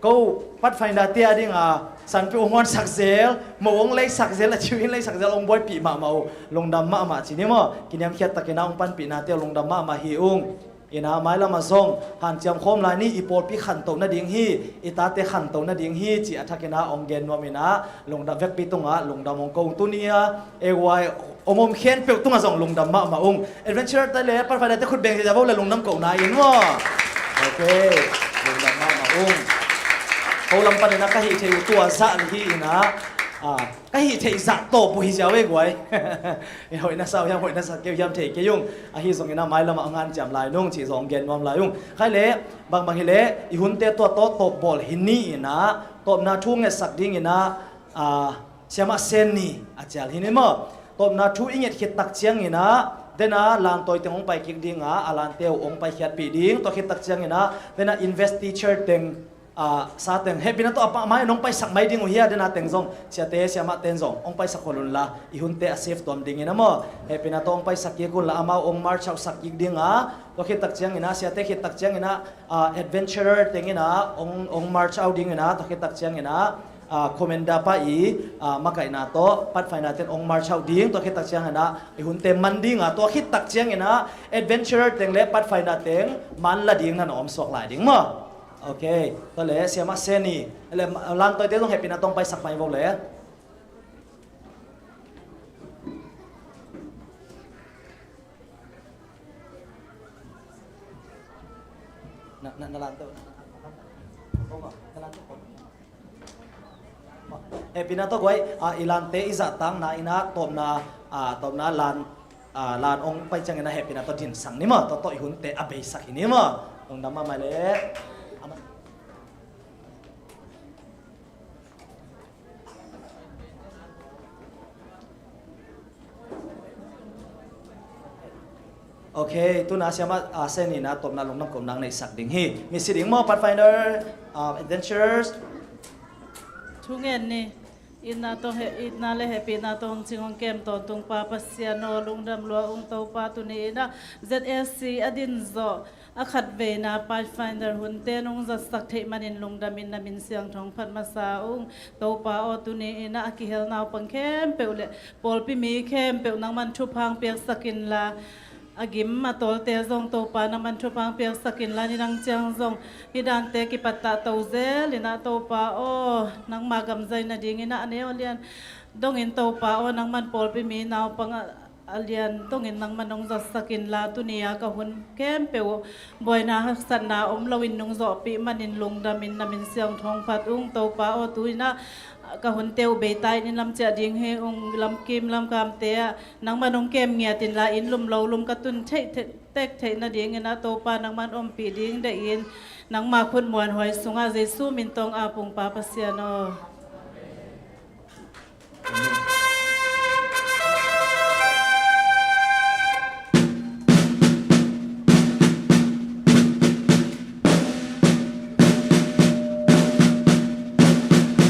ko Pathfinder te a ding a sanpeuh hong honsak zel, mo hong leisak zel, a ciu in leisak zel, hong buaipih mahmah uh. Lungdam mahmah ci ni maw. Kiniamkhiat takin ah hong panpihnate uh lungdam mahmah hi ung. In ah mailam ah zong hanciam khawm lai ni, i pawlpi khantoh nading hi, i tate khantoh nading hi cih a thakin ah hong gen nuam in ah, lungdam, vekpi tungah lungdam hong ko ung. Tuni a ei huai hong om khempeuh tungah zong lungdam mahmah ung. Adventurer te le Pathfinder te khut beng ziahziah vo le lungdam kohna in maw. Ok, lungdam mahmah ung. Ko lam panin ah ka hih theih uh tua zah hi in ah, ah, ka hih theih zah tawp uh hi ziau ei guai. Hoih na sa uh hiam, hoih na sa kei uh hiam thei kei ung. Ahi zongin ah mailam ah hong hanciam lai nung cih zong gen nuam lai ung. Khai leh bangbang hi leh i hunte tua tawh tawp bawl hi ni in ah, tawpna thu ngetsak dingin ah, ah, Siamah Sen ni a cial hi ni maw. Tawpna thu i nget khit tak ciangin ah, den a lantawi teng hong pai kik ding a, a lante uh hong paikhiatpih ding. Tua khit tak ciangin ah, den a investiture teng, ah, sa teng hehpihna tawh a pa mai nong paisak mai ding uh hi a, den a teng zong siate siamah ten zong hong paisak khol un la, i hunte a safe tuam dingin ah maw. Hehpihna tawh hong paisak kik un la, amau hong march out sak kik ding a. Tua khit tak ciangin ah, siate khit tak ciangin ah, ah, adventurer tengin ah hong, hong march out dingin ah, tua khit tak ciangin ah, ah, commander pa i, ah, makaihna tawh Pathfinder ten hong march out ding. Tua khit tak ciangin ah i hunte man ding a, tua khit tak ciangin ah adventurer teng le Pathfinder teng man la ding na na om suak lai ding maw. Ok, tua leh Siamah Sen ni le lantawite zong hehpihna tawh hong paisak mai vo le. Na, na, na lantawite. Hehpihna tawh guai, ah, i lante i zahtakna in ah tawpna, ah, tawpna lan, ah, lan hong pai ciangin ah hehpihna tawh dinsak ni maw, tua tawh i hunte a beisak hi ni maw. Lungdam mahmah le. Ok, tuna Siamah, ah, Sen ni na tawpna lungdam kohna neihsak ding hi. Misi ding maw, Pathfinder, ah, adventurers. Thu ngen ni. Itna tawh he, itna le hehpihna tawh hong cing hong kem tawntung Pa Pasian aw, lungdam lua ung Topa, tuni in ah Z S C a din zawh a khatveina Pathfinder hunte nong zatsak theih manin lungdamin na min siangtho hong phat masa ung. Topa aw, tuni in ah a kihel naupang khempeuh le pawlpi mi khempeuh nangman thupha hong piaksak inla, a gim a tawlte zong Topa nangman thupha hong piaksak inla, nidang ciang zong hih dante kipattah to zel in ah Topa aw, nangma gam zai nadingin ah a neu a lian dongin Topa aw, nangman pawlpi mi naupang a a lian dongin nangman hong zatsak inla, tuni a ka hun khempeuh buaina haksatna om loin nong zawhpih manin lungdamin na min siangtho hong phat ung. Topa aw, tu in ah ka hunte uh beita in inn lam ciah ding hi ung, lamkim lamkamte ah nangman hong kem ngiat inla, inn lum lo lum ka tun theih, theih, tek theih nadingin ah Topa nangman ompih ding deih in, nangma khut muanhuai sungah Jesu min tawh hong ap ung Pa Pasian aw.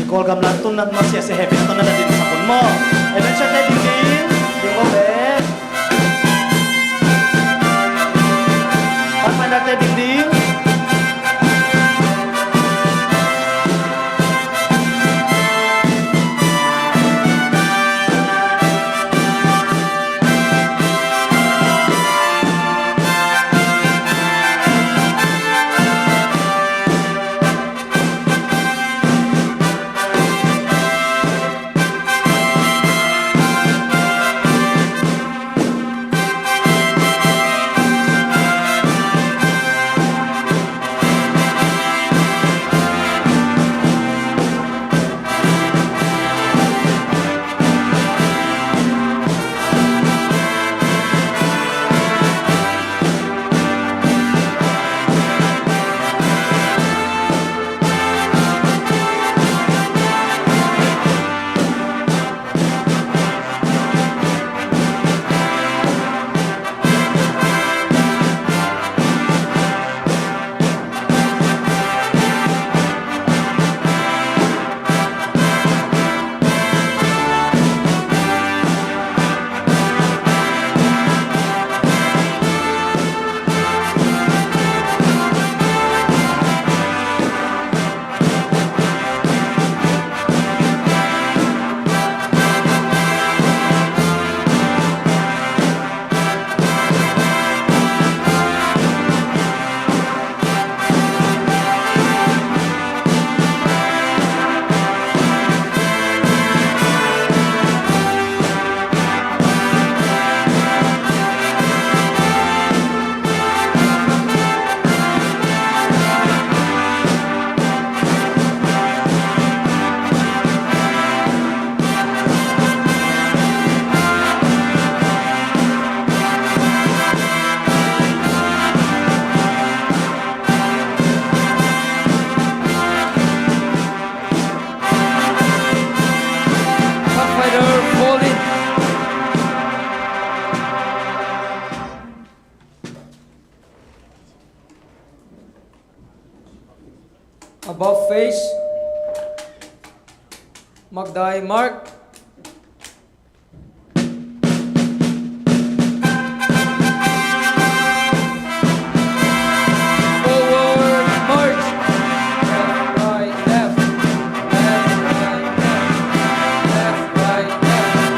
Kawlgam lan tun na, na sia sia hehpihna tawh na na dinsak un maw. Adventure te ding ding, ding maw ve. Pathfinder te ding ding. Above face. Magdai march. Forward march. Left, right, left. Left, right, left. Left, right, left.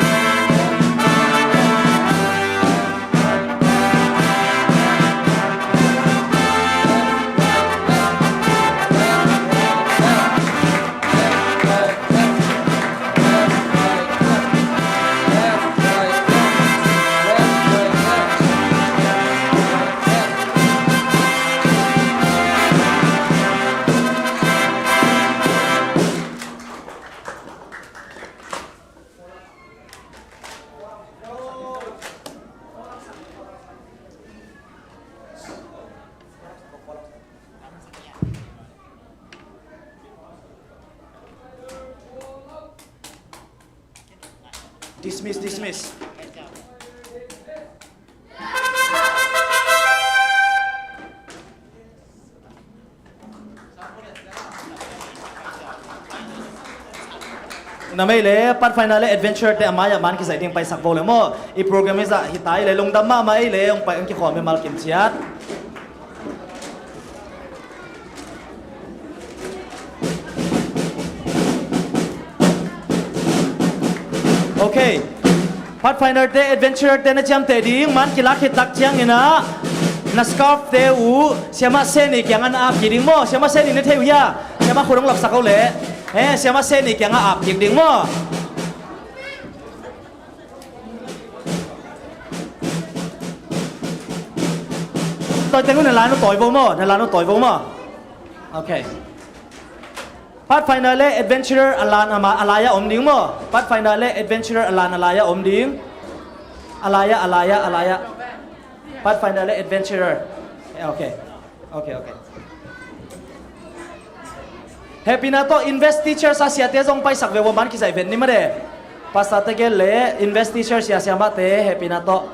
Dismiss, dismiss. Na mei le Pathfinder le Adventure te a mai-ah man kizaih ding paisak vo le maw. I program hi zah hi ta i le lungdam mahmah ei le hong pai hong kikhawm hi mal kim ciat. Ok. Pathfinder te, Adventurer te na ciamteh ding, man kilak khit tak ciangin ah na scarf te uh Siamah Seni kiangah na ap kik ding maw? Siamah Seni na thei uh hia? Siamah khut hong lapsak o leh. Eh, Siamah Seni kiangah ap kik ding maw? Tawi teng uh, na lan uh tawi vo maw? Na lan uh tawi vo maw? Ok. Pathfinder le Adventurer a lan a ma, a lai-ah om ding maw? Pathfinder le Adventurer a lan a lai-ah om ding. A lai-ah, a lai-ah, a lai-ah. Pathfinder le Adventurer. Eh, ok. Ok, ok. Hehpihna tawh investiture sa siate zong paisak ve ua, man kizaih ven ni mah de. Pastor te gel le investiture sia siamahte hehpihna tawh.